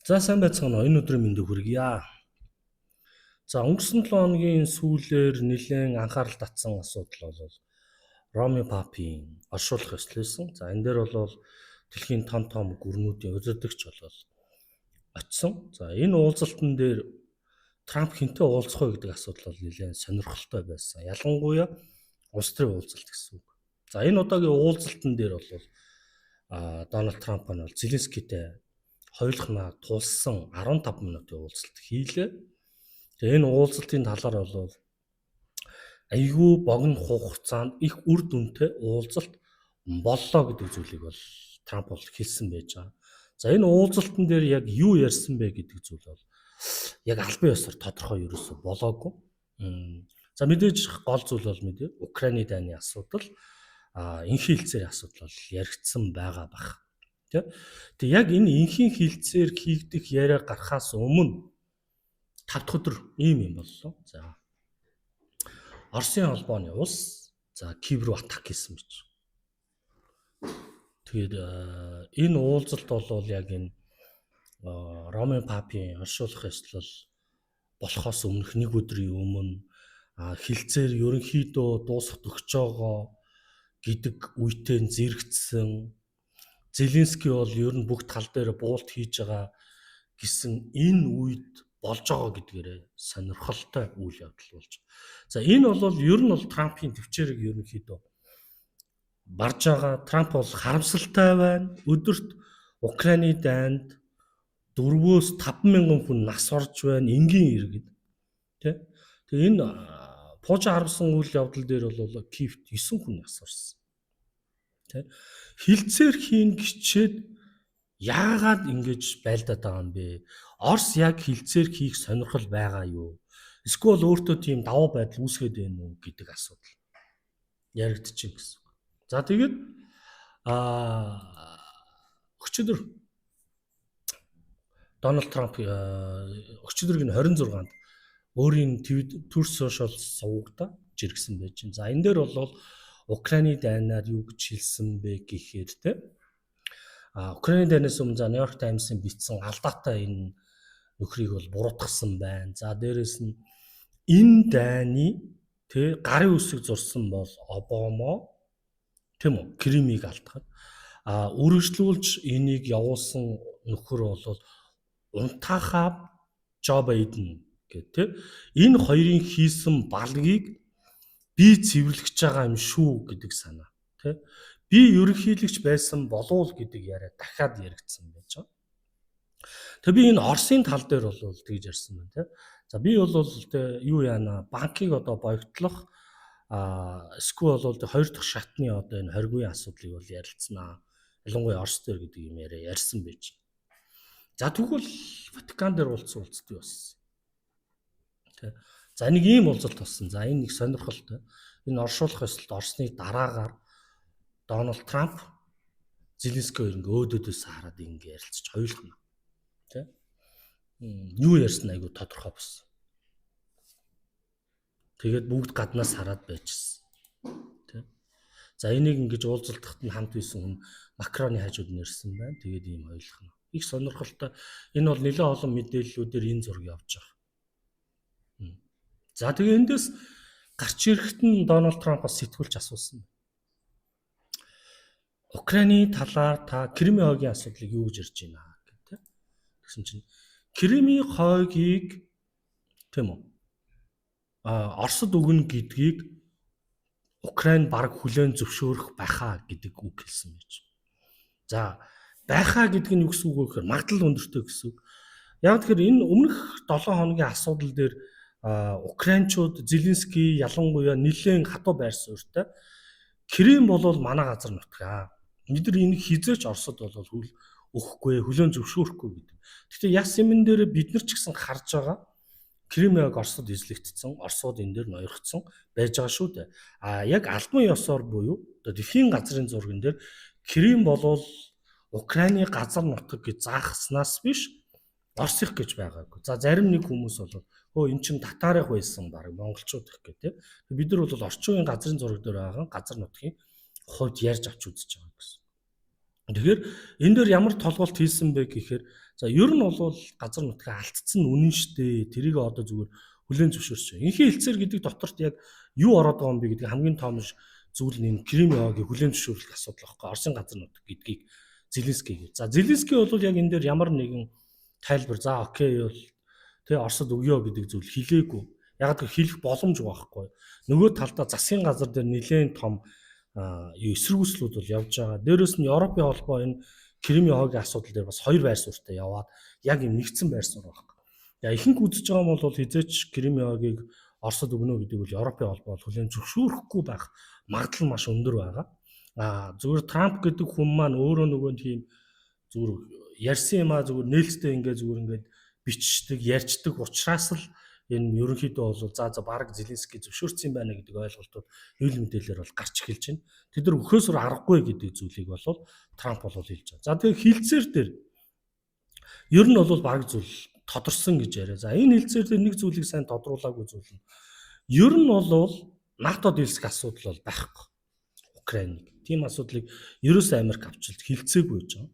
За сайн байцгаана уу? Энэ өдрийн мэндийг хүргье. За өнгөрсөн 7 хоногийн сүүлээр нэлээд анхаарал татсан асуудал бол Ромын папийн оршуулах ёслол байсан. За энэ дээр бол дэлхийн том том гүрнүүдийн удирдагч бол очсон. За энэ уулзалтан дээр Трамп хэнтэй уулзах вэ гэдэг асуудал бол нэлээд сонирхолтой байсан. Ялангуяа улс төрийн уулзалт гэсэн үг. За энэ удаагийн уулзалтан дээр бол Дональд Трамп нь бол Зеленскийтэй хоёулахнаа тулсан 15 минутын уулзалт хийлээ. Тэгээ энэ уулзалтын талаар бол айгүй богино хугацаанд их үр дүнтэй уулзалт боллоо гэдэг зүйлийг бол Трамп бол хэлсэн байж байгаа. За энэ уулзалтан дээр яг юу ярьсан бэ гэдэг зүйл бол яг албан ёсоор тодорхой ерөөсөө болоогүй. За мэдээж гол зүйл бол мэдээ Украины дайны асуудал, энхийн хилцээрийн асуудал бол яригдсан байгаа бах. Тэ. Тэг яг энэ энхийн хилцээр хийгдэх яриа гарахаас өмнө 5 дахь өдөр ийм юм боллоо. За Оросын холбооны улс за Киев руу attack хийсэн гэж. Тэгээд энэ уулзалт бол яг энэ Ромын папийн оршуулах ёслол болохоос өмнөх нэг өдрийн өмнө хилцээр ерөнхийдөө дуусах төгсөж байгаа гэдэг үетэй зэрэгцсэн. Зеленский бол ер нь бүх тал дээр буулт хийж байгаа гэсэн энэ үед болж байгаа гэдгээрээ сонирхолтой үйл явдал болж. За энэ бол ер нь бол Трампын төвчээрийг ерөнхийдөө барж байгаа. Трамп бол харамсалтай байна. Өдөрт Украины дайнд 4-өөс 5 мянган хүн нас орж байна. Энгийн иргэд. Тэ? Тэгээ энэ Пуужин харамсан үйл явдал дээр бол Киевт 9 хүн нас орсон. Тэ? Хилцээр хийн гिचээд яагаад ингэж байлдаад байгаа юм бэ? Орос яг хилцээр хийх сонирхол байгаа юу? Эсвэл өөртөө тийм давуу байдал үүсгээд байна уу гэдэг асуудал яригдчих гэсэн. За тэгээд өчигдөр Дональд Трамп өчигдрийн 26-нд өөрийн Truth Social сувагта жиргсэн байж байна. За энэ дээр бол Украины дайнаар юу гэж хэлсэн бэ гэхээр те Украины дайнаас өмнө за Нью-Йорк Таймсын бичсэн алдаатай энэ нөхрийг бол буруутгасан байна. За дээрэс нь энэ дайны тэ гарын үсэг зурсан бол Обама, тийм үү, Кримийг алдахад үргэлжлүүлж энийг явуулсан нөхөр бол унтаахаа Жо Байден гэх тэ энэ хоёрын хийсэн балгийг би цэвэрлэж байгаа юм шүү гэдэг санаа тэ би ерөнхийлөгч байсан болов гэдэг яриа дахиад яригдсан байж байгаа. Тэгээ би энэ Оросын тал дээр бол тэгж ярьсан байна тэ. За би бол тэ юу яана банкыг одоо боёгтлох эсвэл бол хоёр дахь шатны одоо энэ хоригын асуудлыг бол ярилцсанаа. Ялангуяа Орос дээр гэдэг юм яриа ярьсан байж. За тэгвэл Ватикан дээр уулзсан уулзалт юу болсон? Тэ. За нэг ийм уулзалт болсон. За энэ нэг сонирхолтой. Энэ оршуулах ёслолт орсны дараагаар Дональд Трамп Зеленский хоёр ингээ өөдөөдөөс хараад ингээ ярилцаж хоёулах нь. Тэ. Юу ярьсан айгу тодорхой болсон. Тэгээд бүгд гаднаас хараад байжсэн. Тэ. За энийг ингэж уулзалтад нь хамт байсан хүн Макроны хажууд нь ирсэн байна. Тэгээд ийм хоёулах нь. Их сонирхолтой. Энэ бол нэлээд олон мэдээллүүдээр энэ зураг явж байгаа. За тэгээ эндээс гарч ирэхэд нь Дональд Трампаас сэтгүүлч асуусан. Украины талаар та Кримын хойгийн асуудлыг юу гэж ярьж байна гэдэг. Тэгсэн чинь Кримын хойгийг тийм үү? Оросд өгнө гэдгийг Украин баг хүлээн зөвшөөрөх байхаа гэдэг үг хэлсэн байж. За байхаа гэдэг нь юу гэсэн үг вэ гэхээр магадлал өндөртэй гэсэн үг. Яг тэгэхээр энэ өмнөх 7 хоногийн асуудал дээр Украинчууд Зеленский ялангуяа нэлээд хатуу байр суурьтай. Крим бол манай газар нутгаа. Бид нар энийг хизээч Оросд бол хүл өгөхгүй, хүлээн зөвшөөрөхгүй гэдэг. Гэхдээ яс юмн дээр бид нар ч гэсэн харж байгаа Кримыг Оросд эзлэгдсэн, Оросууд энэ дээр ноёрхсон байж байгаа шүү дээ. А яг албан ёсоор буюу одоо дэлхийн газрын зурган дээр Крим болвол Украины газар нутаг гэж заахснаас биш Оросых гэж байгаагүй. За зарим нэг хүмүүс бол хөө эн чин татарых байсан баг монголчууд их гэх тээ. Бид нар бол орчин үеийн газрын зураг дээр байгаа газар нутгийн хувьд ярьж авч үзэж байгаа гэсэн. Тэгэхээр энэ дээр ямар толголт хийсэн бэ гэхээр За ер нь бол газар нутгаа алдсан нь үнэн штэ. Тэрийг одоо зүгээр хүлээн зөвшөөрч байна. Инхийн хэлцээр гэдэг доторт яг юу ороод байгаа юм бэ гэдэг хамгийн том зүйл нь энэ Крим яваагийн хүлээн зөвшөөрлөх асуудал байхгүй. Оросын газар нутаг гэдгийг Зеленский. За Зеленский бол яг энэ дээр ямар нэгэн тайлбар за окей бол тэ Оросд өгөө гэдэг зүйл хэлээгүй. Яг л хэлэх боломж байхгүй. Нөгөө талдаа засгийн газар дээр нэлээд том эсэргүүцлүүд бол явж байгаа. Дээрээс нь Европын холбоо энэ Кримийн хогийн асуудал дээр бас хоёр байр суурьтай яваад яг юм нэгдсэн байр суурь байхгүй. Я ихэнх үзэж байгаа юм бол хизээч Кримийн хогийг Оросд өгнө гэдэг бол Европын холбоо бол хүлээн зөвшөөрөхгүй байх магадлал маш өндөр байгаа. А зүгээр Трамп гэдэг хүн маань өөрөө нөгөө тийм зүгээр ярьсан юм а зүгээр нээлттэй ингээ зүгээр ингээд бичдэг, ярьцдаг учраас л энэ ерөнхийдөө бол за за баг Зеленский зөвшөөрсөн юм байна гэдэг ойлголтууд хэвлэл мэдээлэлээр бол гарч эхэлж байна. Тэд нар өхөөсөр аргагүй гэдэг зүйлийг бол Трамп бол хэлж байгаа. За тэгээ хилцээр дээр ер нь бол баг зүйл тодорсон гэж яриа. За энэ хилцээр дээр нэг зүйлийг сайн тодруулаагүй зүйл нь ер нь бол НАТО дийлсэх асуудал бол байхгүй. Украиныг. Тийм асуудлыг ерөөсөө Америк авчилд хилцээгүй гэж байгаа.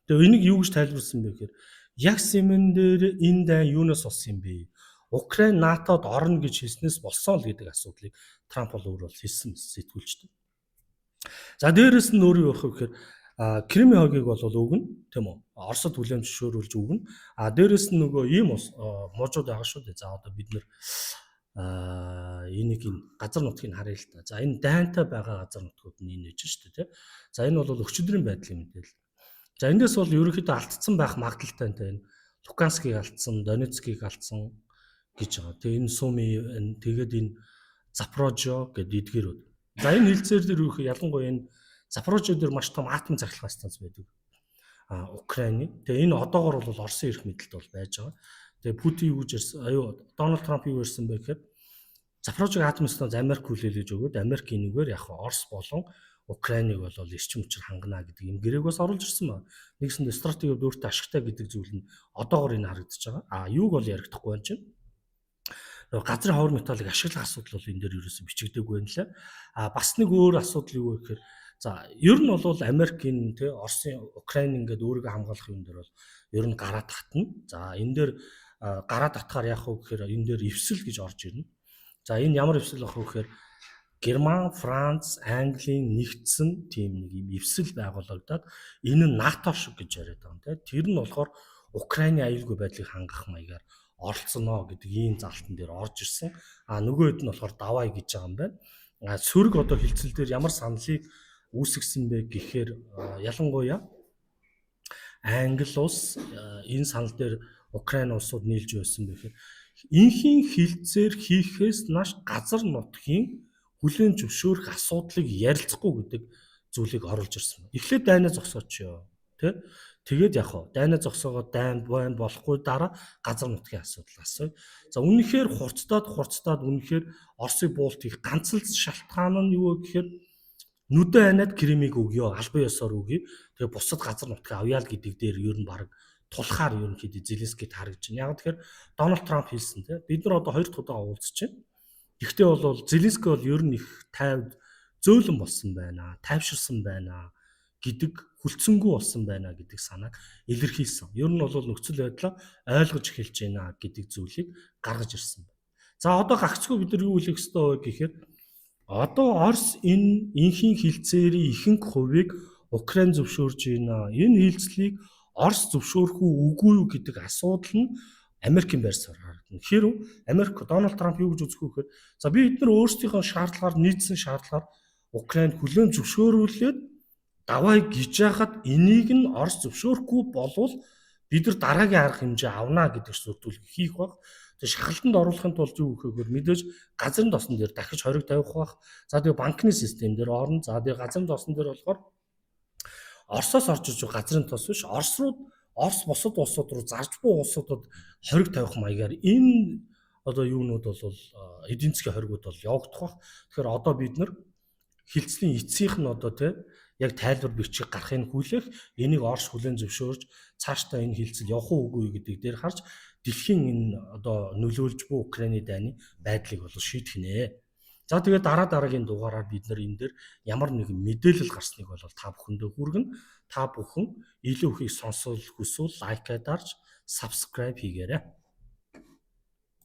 Тэгээ энийг юу гэж тайлбарласан бэ гэхээр яг сэмэн дээр энэ дайн юунаас болсон юм бэ? Украин НАТОд орно гэж хэлснээс болсон л гэдэг асуудлыг Трамп бол өөр бол хэлсэн сэтгүүлчтэй. За дээрэс нь өөр юу вэ гэхээр Кримийн хогийг бол өгнө, тийм үү? Оросд хүлээн зөвшөөрүүлж өгнө. А дээрэс нь нөгөө ийм муужууд байгаа шүү дээ. За одоо бид нэр энийг энэ газар нутгийг харъя л та. За энэ дайнтай байгаа газар нутгууд нь энэ гэж шүү дээ, тийм. За энэ бол өчигдрийн байдлын мэдээлэл. За эндээс бол ерөнхийдөө алдсан байх магадлалтай энэ Луганскийг алдсан, Донецкийг алдсан гэж байгаа. Тэгээ энэ Суми, тэгээд энэ Запорожье гэдэг эдгээрүүд. За энэ хилцээр дээр юу ялангуяа энэ Запорожье дээр маш том атом цахилгаан станц байдаг. А Украины. Тэгээ энэ одоогор бол Оросын эрх мэдэлд бол байж байгаа. Тэгээ Путин юу гэж ярьсан, аюу Дональд Трамп юу ярьсан бэ гэхээр Запорожье атом станц Америк хүлээлгэж өгөөд Америк энэгээр яг Орос болон Украиныг бол эрчим хүчээр хангана гэдэг юм гэрээг бас оруулж ирсэн байна. Нэгсэнд стратеги хувьд өөртөө ашигтай гэдэг зүйл нь одоогор энэ харагдаж байгаа. А юуг бол яригдахгүй байна чинь. Газрын ховор металлыг ашиглах асуудал бол энэ дээр ерөөсөн бичигдээгүй байна лээ. А бас нэг өөр асуудал юу вэ гэхээр за ер нь бол Америкийн тэ Оросын Украин ингээд өөрийгөө хамгаалах юм дээр бол ер нь гараа татна. За энэ дээр гараа татахаар яах вэ гэхээр энэ дээр эвсэл гэж орж ирнэ. За энэ ямар эвсэл байх вэ гэхээр Герман, Франц, Английн нэгдсэн тийм нэг юм эвсэл байгуулагдаад энэ нь НАТО шиг гэж яриад байгаа юм тийм. Тэр нь болохоор Украины аюулгүй байдлыг хангах маягаар оролцоно гэдэг ийм залтан дээр орж ирсэн. А нөгөө хэд нь болохоор давай гэж байгаа юм байна. А сөрөг одоо хилцэл дээр ямар саналыг үүсгэсэн бэ гэхээр ялангуяа Англи улс энэ санал дээр Украин улсууд нийлж байсан бэ гэхээр инхийн хилцээр хийхээс нааш газар нутгийн хүлээн зөвшөөрөх асуудлыг ярилцахгүй гэдэг зүйлийг оруулж ирсэн. Эхлээд дайнаа зогсоочё тий. Тэгээд яг хаа дайнаа зогсоогоод дайн байна болохгүй дараа газар нутгийн асуудал асууя. За үнэхээр хурцтаад үнэхээр Оросыг буулт хийх ганц л шалтгаан нь юу вэ гэхээр нүдэн айнаад Кримийг өгөө, албан ёсоор өгье. Тэгээ бусад газар нутгаа авъя л гэдэг дээр ер нь баг тулахаар ерөнхийдөө Зеленскийд харагдаж байна. Яг тэгэхээр Дональд Трамп хэлсэн тий. Бид нар одоо хоёр дахь удаа уулзч байна. Гэхдээ бол Зеленский бол ер нь их тайв зөөлөн болсон байна, тайвширсан байна гэдэг хүлцэнгүй болсон байна гэдэг санааг илэрхийлсэн. Ер нь бол нөхцөл байдлаа ойлгож эхэлж байна гэдэг зүйлийг гаргаж ирсэн байна. За одоо гагцгүй бид нар юу хэлэх ёстой вэ гэхээр одоо Орос энэ инхийн хилцээрийн ихэнх хувийг Украин зөвшөөрж байна. Энэ хилцлийг Орос зөвшөөрөх үү үгүй юу гэдэг асуудал нь Америкийн байр суурь харагдана. Хэрв Америк Дональд Трамп юу гэж үзэх вэ гэхээр за би эдгээр өөрсдийнхөө шаардлагаар нийцсэн шаардлагаар Украинд хүлээн зөвшөөрүүлээд давай гэж яхад энийг нь Орос зөвшөөрөхгүй болвол бид нар дараагийн арга хэмжээ авна гэдэг сүрдүүлэг хийх баг. Тэгээ шахалтанд оруулахын тулд юу гэх вэ мэдээж газрын тосон дээр дахиж хориг тавих бах. За тэгээ банкны систем дээр орно. За тэгээ газрын тосон дээр болохоор Оросоос орж иж газрын тос биш Орос руу Орос бусад улсууд руу зарж буй улсуудад хориг тавих маягаар энэ одоо юунууд бол эдийн засгийн хоригуд бол явагдах бах. Тэгэхээр одоо бид нар хилцлийн эцсийнх нь одоо тий яг тайлбар бичиг гарахыг хүлээх, энийг Орос хүлээн зөвшөөрж цаашдаа энэ хилцэл явах уу үгүй гэдэг дээр харж дэлхийн энэ одоо нөлөөлж буй Украины дайны байдлыг бол шийдэх нэ. За, тэгээд дараа дараагийн дугаараар бид нар энэ дээр ямар нэгэн мэдээлэл гарсныг бол та бүхэндээ хүргэнэ. Та бүхэн илүү ихийг сонсвол, хүсвэл like аа дарж, subscribe хийгээрэй.